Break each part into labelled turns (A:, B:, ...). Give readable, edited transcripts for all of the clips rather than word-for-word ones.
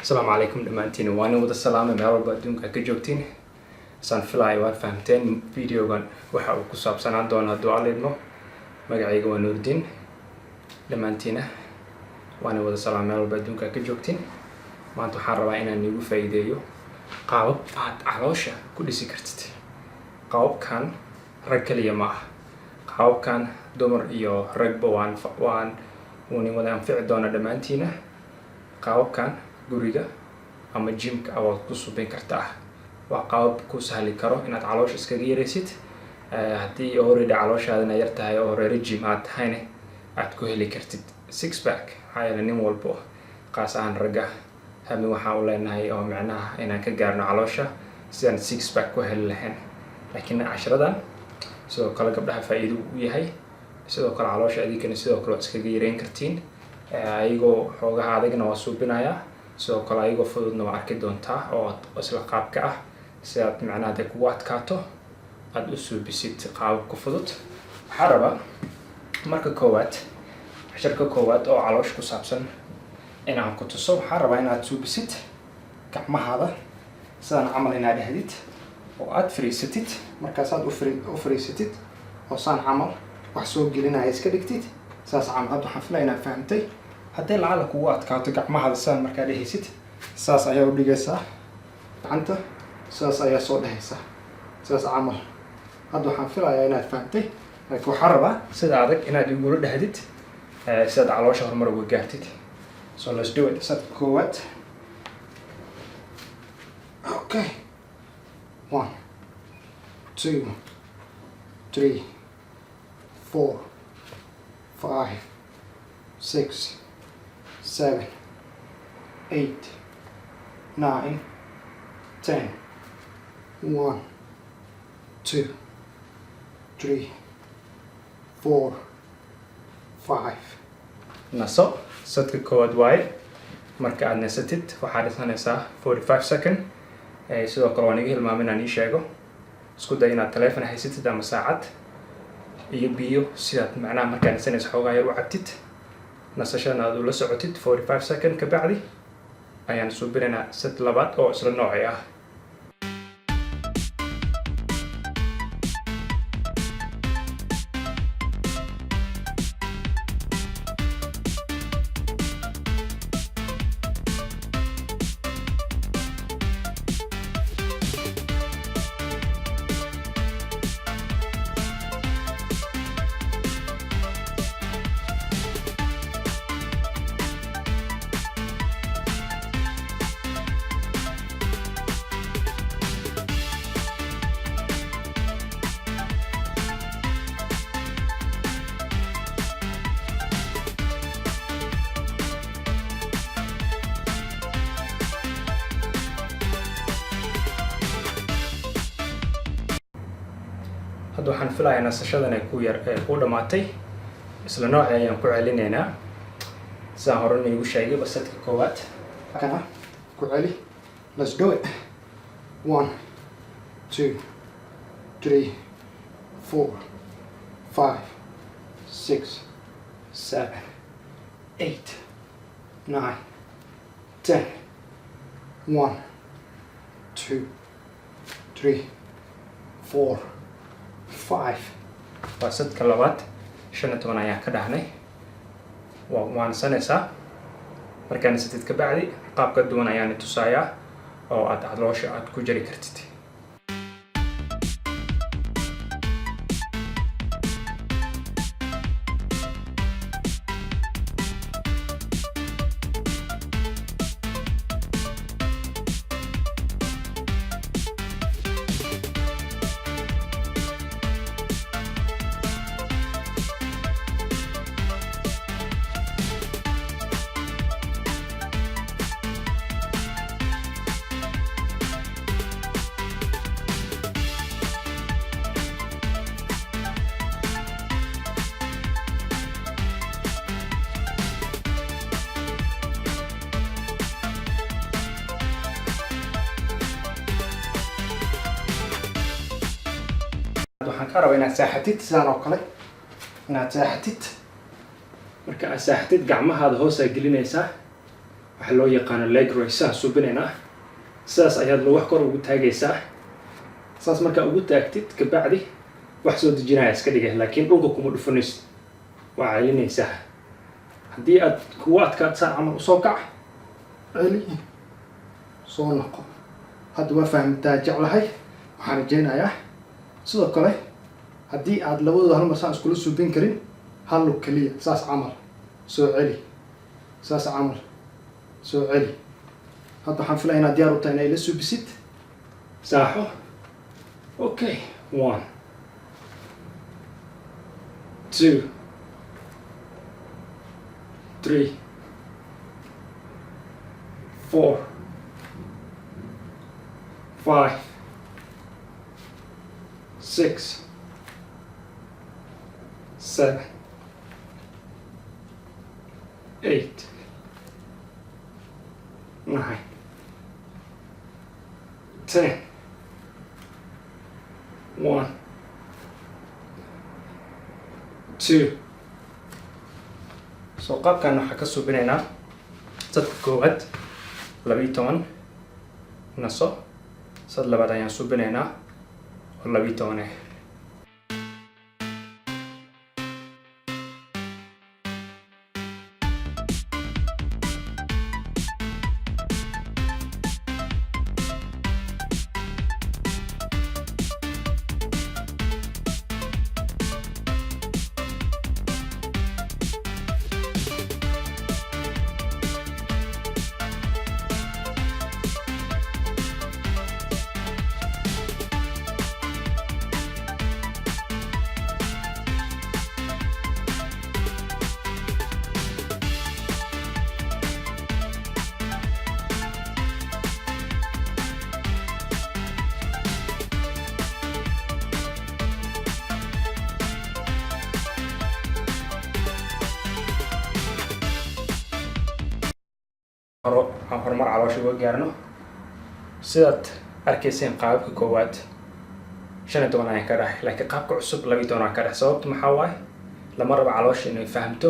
A: Asalaamu calaykum dhammaantiin, waan wada salaamay meel walba adduunka ka joogtiin. Saan filaayo waad fahamteen videogan waxa uu ku saabsanaan doono hadduu Alla idmo. Magacayga waa Nuurdiin. Dhammaantiina waana wada salaamay meel walba adduunka ka joogtiin. Maanta waxaan rabaa inaan iigu faa'iideeyo qaabab aad caloosha ku dhisi kartid. Qaababkan rag kaliya ma ah, qaababkan dumar iyo ragba waan wuuni wada anfici doona dhammaantiina. Qaababkan guriga ama gymka waad ku subin kartaa. Waa qaabab ku sahli karo inaad caloosha iskaga yaraysid. Haddii already calooshaadana yar tahay oo reer gym aad tahayna, aad ku heli kartid six pack. Maxaa yeele, nin walbo, qaas ahaan ragga, hami waxaan u leenahay oo micnaha inaan ka gaarno caloosha sidaan six pack ku heli lahayn. Laakiin cashiradan sidoo kale gabdhaha faa'iido u yahay. Sidoo kale caloosha adinkana sidoo kale waad iskaga yareyn kartiin. Ayagoo xoogaha adagna waa suubinayaa, sidoo kale ayagoo fududna waa arki doontaa oo isla qaabka ah, si aad macnaha dee kugu adkaato aada u suubisid qaababka fudud. Waxaa rabaa marka koowaad, casharka koowaad oo caloosha ku saabsan inaan ku tuso. Waxaa rabaa inaad suubisid gacmahaada sidaan camal, inaad dhahdid oo aada fariisatid. Markaasaad u fariisatid oo saan camal wax soo gelinaya iska dhigtid, saas camal. Hadda waxaan filaya inaad fahamtay. Haddii lacala kugu adkaato gacmahaada sidaan markaa dhehaysid, saas ayaa u dhigaysaa gacanta, saas ayaa soo dhehaysaa, saas camal. Hadda waxaan filayaa inaad fahamtay, laakiin waxaa rabaa sida adag inaad igula dhahdid sidaad caloosha horumar uga gaartid. So let's do it. Sadka koowaad. Okay, one, two, three, four, five, six, seven, eight, nine, 10. One, two, three, four, five. Naso. Sadka koowaad waaye. Marka aad nasatid, waxaad dhisanaysaa 45 second. Sidoo kale waan iga hilmaamay inaan ii sheego: isku day inaad taleefon haysatid ama saacad iyo biyo, sidaad macnaha markaa nasanaysa xoogaa yar u cabtid, nasashadana aad ula socotid. 45 second ka bacdi ayaan suubinaynaa set labaad oo isla noocii ah. Hadda waxaan filayaa nasashadan ay ku yar ku dhamaatay. Isla noocii ayaan ku celinaynaa, sidaan horena igu sheegayba, setka koowaad.
B: Kana ku celi. Let's do it. One, two, three, four, five, six, seven, eight, nine, 10. One, two, three, four, five.
A: Waa setka labaad. 15 ayaan ka dhahnay. Waa nasanaysaa. Markaa nasatid ka bacdi, qaab ka duwan ayaan tusayaa oo aad caloosha aad ku jari kartid.
B: Waxaan ka rabaa inaad saaxatid sidaan oo kale, inaad saaxatid.
A: Marka aad saaxatid, gacmahaada hoosaa gelinaysaa. Waxaa loo yaqaano leg raise aan suubinaynaa. Sidaas ayaad lugaha kor ugu taagaysaa. Saas markaa ugu taagtid, kabacdi wax soo dejinaya iska dhigay, laakiin dhulka kuma dhufanaysid, waa celinaysaa. Haddii aad kugu adkaad, saa camal usoo kac.
B: Celi, soo noqo. Hadda waa fahamtaa jeclahay, waxaan rajeynayaa. Sidoo kale, haddii aad labadooda hal mar saan iskula suubin karin, hal lug keliya saas camal soo celi, saas camal soo celi. Hadda waxaan filaya inaad diyaar u tahay inay la suubisid.
A: Saaxo. Okay, one, two, three, four, five, six, seven, eight, 9, 10. One, two. So qaabkan waxaa ka suubinaynaa sadka koowaad 12, naso. Sad labaad ayaan suubinaynaa oo 12 ah. Horo aan horumar caloosha uga gaarno. Sidaad arkayseen, qaababka koowaad 15 ayaan ka dhahay, laakiin qaabka cusub 12 aan ka dhahay. Sababta maxaa waaye? Lama rabo caloosha inay fahamto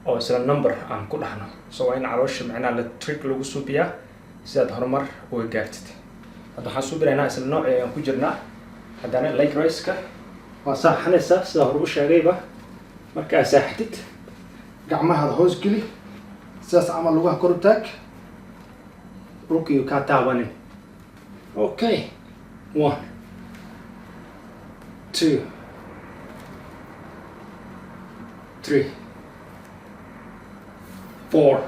A: oo isla number aan ku dhahno. So waa in caloosha macnaha la trick lagu suubiyaa sidaad horumar uga gaartid. Hadda waxaan suubinaynaa isla noocii ayaan ku jirnaa. Haddana leg raise-ka waa saaxanaysaa, sida hore u sheegayba. Markaa saaxatid,
B: gacmahaada hoos geli, sidaas camal lugaha kor u taag.
A: Dhulkiiyu kaa taabanin. Okay, one, two, three, four,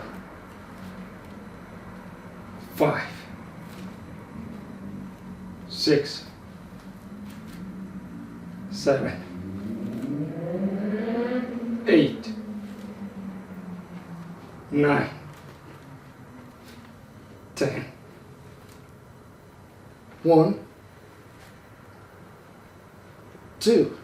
A: five, six, seven, eight, 9, 10.
B: One, two.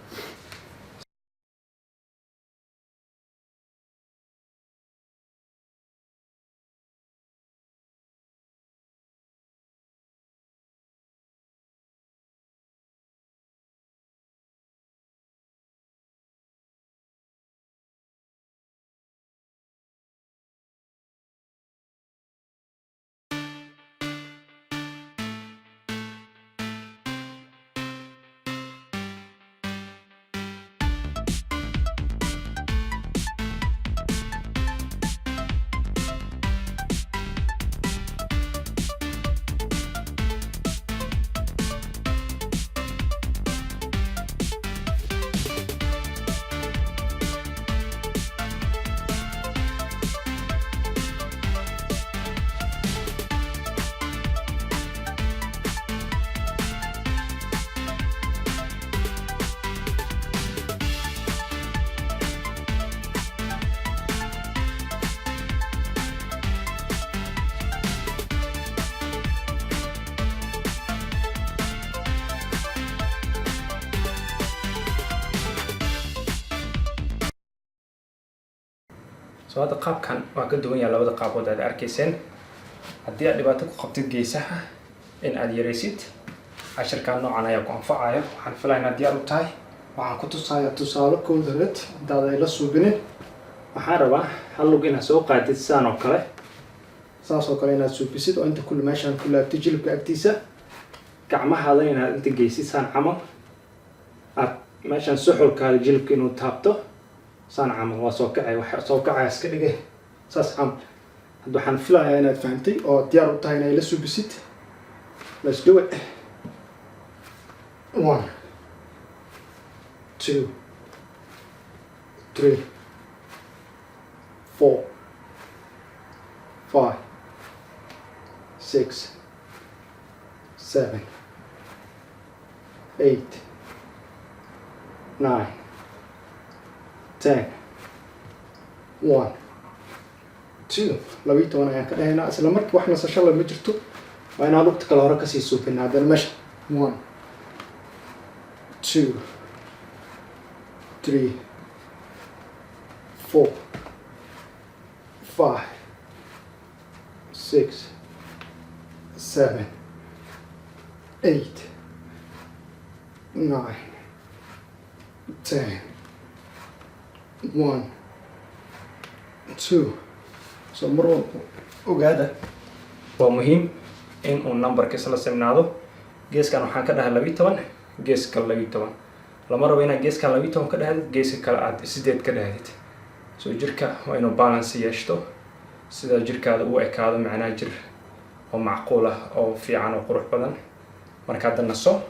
A: So hadda qaabkan waa ka duwan yahay labada qaabood aad arkayseen. Haddii aad dhibaato ku qabtid geesaha, in aad yaraysid, cashirkan noocan ayaa ku anfacaya. Waxaan filaya inaad diyaar u tahay.
B: Waxaan ku tusayaa tusaale koodareed intaad ay la suubinin.
A: Waxaan rabaa hal lug inaad soo qaadid sidaan oo kale.
B: Saas oo kale inaad suubisid oo inta kulli meeshaan ku laabtid, jilibka agtiisa.
A: Gacmahaada inaad inta geysid saan camal, aad meeshaan suxulkaada jilibka inuu taabto saan camal. Waa soo kacay, wax soo kacaya iska dhigay saas camal.
B: Hadda waxaan filayaa inaad fahamtay oo diyaar u tahay inay la suubisid. Let's do it. One, two, three, four, five, six, seven, eight, nine, 10. One, two. 12 ayaan ka dhahaynaa. Isla markii wax nasasho lama jirto. Waa inaan lugta kale hore kasii suubinaa haddana meesha. One, two, three, four, five, six, seven, eight, nine, 10. One, two. So mar walba ogaada.
A: Waa muhiim in uu numberka isla simnaado. Geeskan waxaan ka dhahay 12, geeska kale 12. Lama rabo inaad geeskan 12 ka dhahdid, geeska kale aad 8 ka dhahdid. So jirka waa inuu balance yeeshto, sida jirkaada u ekaado, macnaha jir oo macquul ah oo fiican oo qurux badan. Marka hadda naso,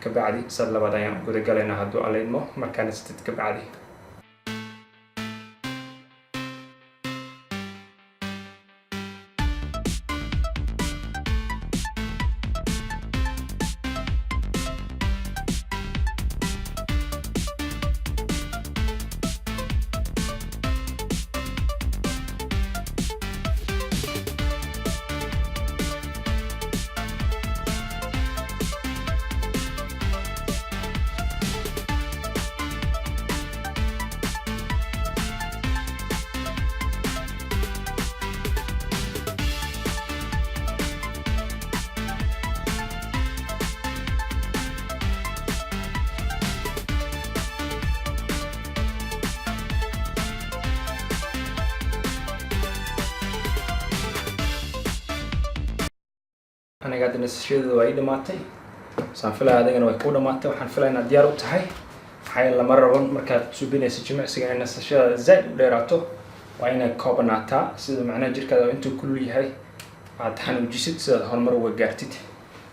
A: kabacdi sad labaad ayaan guda galaynaa, hadduu Alla idmo, markaa nasatid kabacdi. Aniga hadda nasashadeeda waa ii dhamaatay, saan filaya adigana way kuu dhamaatay. Waxaan filaya inaad diyaar u tahay, maxaa yeele lama rabo markaad subinayso jimicsiga in nasashadaada zaaid u dheeraato. Waa inay koobanaataa, sida macnaha jirkaada intuu kulul yahay aad xanuujisid, sidaad horumar uga gaartid.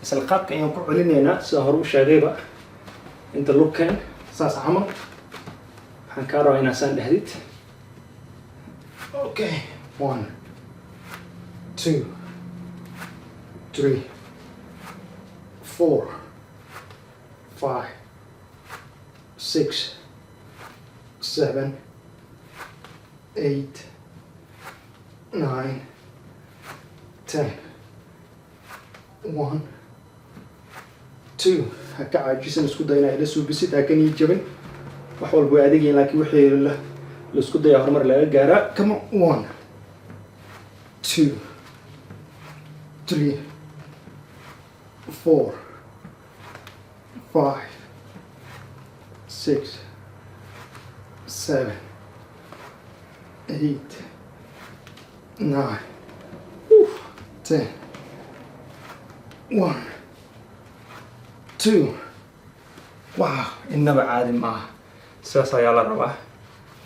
A: Isla qaabka ayaan ku celinaynaa, sida hore u sheegayba. Inta lugkeen saas camal, waxaan kaa rabaa inaad saan dhahdid.
B: Okay, one, two, three, four, five, six, seven, eight, nine, 10. One, two. Ha ka caajisan, isku day inaa ila suubisid. Ha ka nii jabin. Wax walba way adegayin, laakiin wixii la isku dayaa horumar laga gaaraa. Come on. One, two, three, four, five, six, seven, eight, nine, 10. One, two.
A: Wow, innaba caadi maaha. Sidaas ayaa la rabaa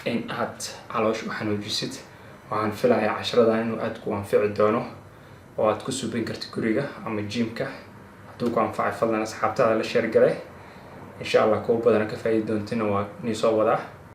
A: in aad caloosha u xanuujisid. Waxaan filayaa casharadan inuu aad ku anfici doono oo aad ku subin kartid guriga ama gymka. Hadduu ku anfacay, fadlan asxaabtaada la share garay. Insha Allah kuwa badana ka faa'iidi doontina waa nii soo wadaa.